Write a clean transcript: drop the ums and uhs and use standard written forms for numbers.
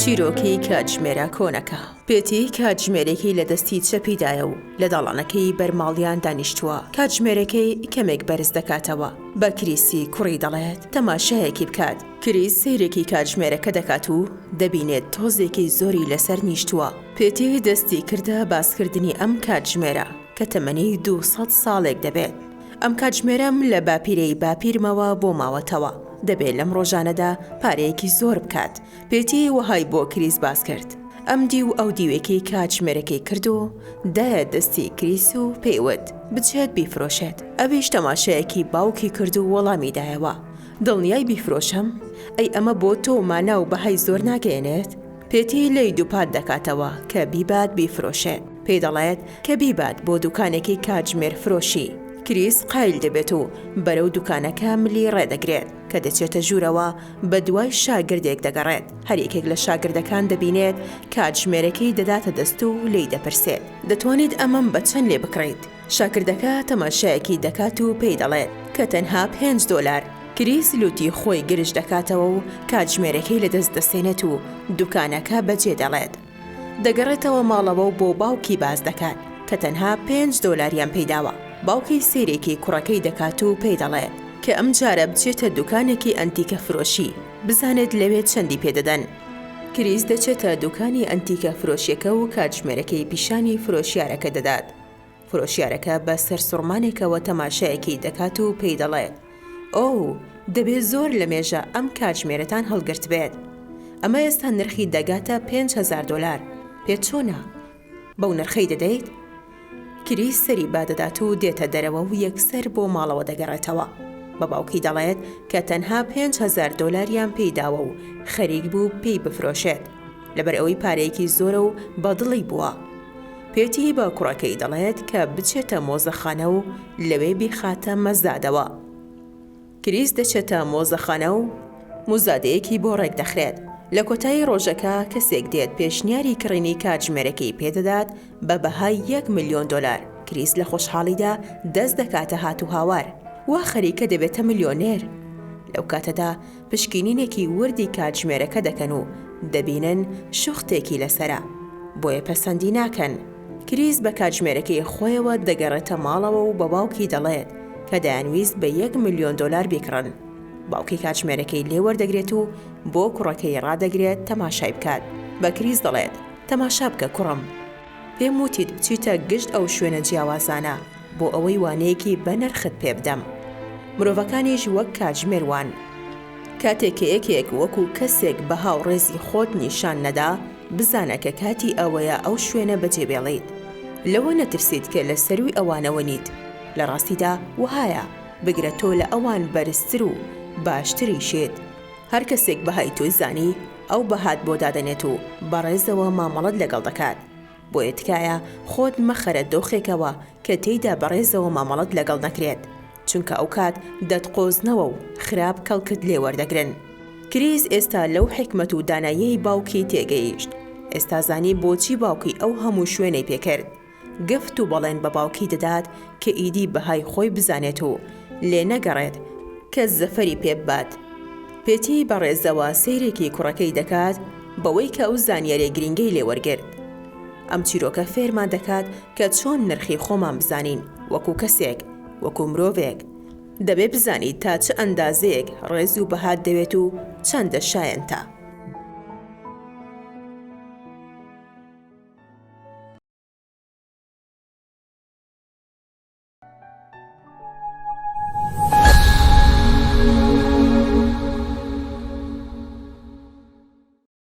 چیرۆکی کاتژمێرە کۆنەکە. پێتی کاتژمێرێکی لە دەستی چەپیدایە و لە داڵانەکەی بەر ماڵیان دانیشتووە. کاتژمێرەکەی کەمێک بەرز دەکاتەوە. بە کریسی کوڕی دەڵێت تەماشایەکی بکات. کریس سەیرێکی کاتژمێرەکە دەکات و دەبینێت تۆزێکی زۆری لەسەر نیشتووە. پێتی دەستی کردە باسکردنی ئەم کاتژمێرە کە تەمەنی 200 ساڵێک دەبێت. ئەم کاتژمێرەم لە باپیرەی باپیرمەوە بۆ ماوەتەوە. دەبێ لەم ڕۆژانەدا پارەیەکی زۆر بکات. پێتی وەهای بۆ کریس باس کرد. ئەم دیو و ئەو دیوێکی کاتژمێرەکەی کرد و دایە دەستی کریس و پێی وت بچێت بیفرۆشێت. ئەویش تەماشایەکی باوکی کرد و وەڵامی دایەوە، دڵنیای بیفرۆشم؟ ئەی ئەمە بۆ تۆ مانا و بەهای زۆر ناگەیەنێت؟ پێتی لێی دووپات دەکاتەوە کە بیبات بیفرۆشێت. پێی دەڵێت کە بیبات بۆ دوکانێکی کاتژمێر فرۆشی. کریس قایل دەبێت و بەرەو دوکانەکە ملی ڕێدەگرێت. کە دەچێتە ژوورەوە بەدوای شاگردێک دەگەڕێت، هەر یەکێک لە شاگردەکان دەبینێت کاتژمێرەکەی دەداتە دەست و لێی دەپرسێت، دەتوانیت ئەمەم بە چەند لێ بکڕیت؟ شاگردەکە تەماشایەکی دەکات و پێی دەڵێت کە تەنها پێنج دۆلار. کریس لوتی خۆی گرژ دەکاتەوە و کاتژمێرەکەی لەدەست دەستێنێت و دوکانەکە بەجێدێڵێت. دەگەڕێتەوە ماڵەوە و بۆ باوکی باس دەکات کە تەنها پێنج دۆلاریان پێی داوە. باوکی سەیرێکی کوڕەکەی دەکات و پێی دەڵێت کە ئەمجارە بچێتە دوکانێکی ئەنتیکە فرۆشی بزانێت لەوێ چەندی پێ دەدەن. کریس دەچێتە دوکانی ئەنتیکە فرۆشیەکە و کاتژمێرەکەی پیشانی فرۆشیارەکە دەدات. فرۆشیارەکە بە سەرسوڕمانێکەوە تەماشایەکی دەکات و پێی دەڵێت، ئۆو، دەبێ زۆر لەمێژە ئەم کاتژمێرەتان هەڵگرتبێت. ئەمە ئێستا نرخی دەگاتە 5000 دۆلار. پێت چۆنە؟ بەو نرخەی دەدەیت؟ کریس سەری بادەدات و دێتە دەرەوە و یەکسەر بۆ ماڵەوە دەگەڕێتەوە. بە باوکی دەڵێت کە تەنها 5000 دۆلاریان پێی داوە و خەریک بوو پێی بفرۆشێت. لەبەر ئەوەی پارەیەکی زۆرە و بە دڵی بووە. پێتی بە کوڕەکەی دەڵێت کە بچێتە مۆزەخانە و لەوێ بیخاتە مەزادەوە. کریس دەچێتە مۆزەخانە و موزادەیەکی بۆ ڕێکدەخرێت. لە کۆتایی ڕۆژەکە کەسێک دێت پێشنیاری کڕینی کاتژمێرەکەی پێدەدات بە بەهای یەک ملیۆن دۆلار. کریس لە خۆشحاڵیدا دەست دەکاتە هات و هاوار. وا خەریکە دەبێتە ملیۆنێر. لەو کاتەدا پشکینینێکی وردی کاتژمێرەکە دەکەن و دەبینن شوختێکی لەسەرە، بۆیە پەسەندی ناکەن. کریس بە کاتژمێرەکەی خۆیەوە دەگەڕێتە ماڵەوە و بە باوکی دەڵێت کە دەیانویست بە یەک ملیۆن دۆلار بیکڕن. باوکی کاتژمێرەکەی لێ وەردەگرێت و بۆ کوڕەکەی ڕادەگرێت تەماشای بکات. بە کریس دەڵێت، تەماشا بکە کوڕم. پێم وتیت بچیتە گشت ئەو شوێنە جیاوازانە بۆ ئەوەی وانەیەکی بەنرخت پێ بدەم. مرۆڤەکانیش وەک کاتژمێر وان. کاتێک کە یەکێک وەکو کەسێک بەها و ڕێزی خۆت نیشان نەدا، بزانە کە کاتی ئەوەیە ئەو شوێنە بەجێ بێڵیت. لەوە نەترسیت کە لە سەرووی ئەوانەوە نیت. لە ڕاستیدا وەهایە، بگرە تۆ لە ئەوان بەرزتر و باشتریشیت. هەر کەسێک بەهای تۆی زانی، ئەو بەهات بۆ دادەنێت و بە ڕێزەوە مامەڵەت لەگەڵ دەکات. بۆیە تکایە خۆت مەخەرە دۆخێکەوە کە تێیدا بە ڕێزەوە مامەڵەت لەگەڵ نەکرێت، چونکە ئەوکات دەتقۆزنەوە و خراپ کەڵکت لێ وەردەگرن. کریس ئێستا لەو حیکمەت و داناییەی باوکی تێگەیشت. ئێستا زانی بۆچی باوکی ئەو هەموو شوێنەی پێ کرد. گفت و بەڵێن بە باوکی دەدات کە ئیدی بەهای خۆی بزانێت و لێ نەگەڕێت کەس زەفەری پێ ببات. پێتی بە ڕێزەوە سەیرێکی کوڕەکەی دەکات بەوەی کە ئەو زانیاریە گرینگەی لێ وەرگرت. ئەم چیرۆکە فێرمان دەکات کە چۆن نرخی خۆمان بزانین وەکو کەسێک، وەکو مرۆڤێک. دەبێ بزانیت تا چ ئەندازەیەک ڕێز و بەهات دەوێت و چەندە شایەنتە.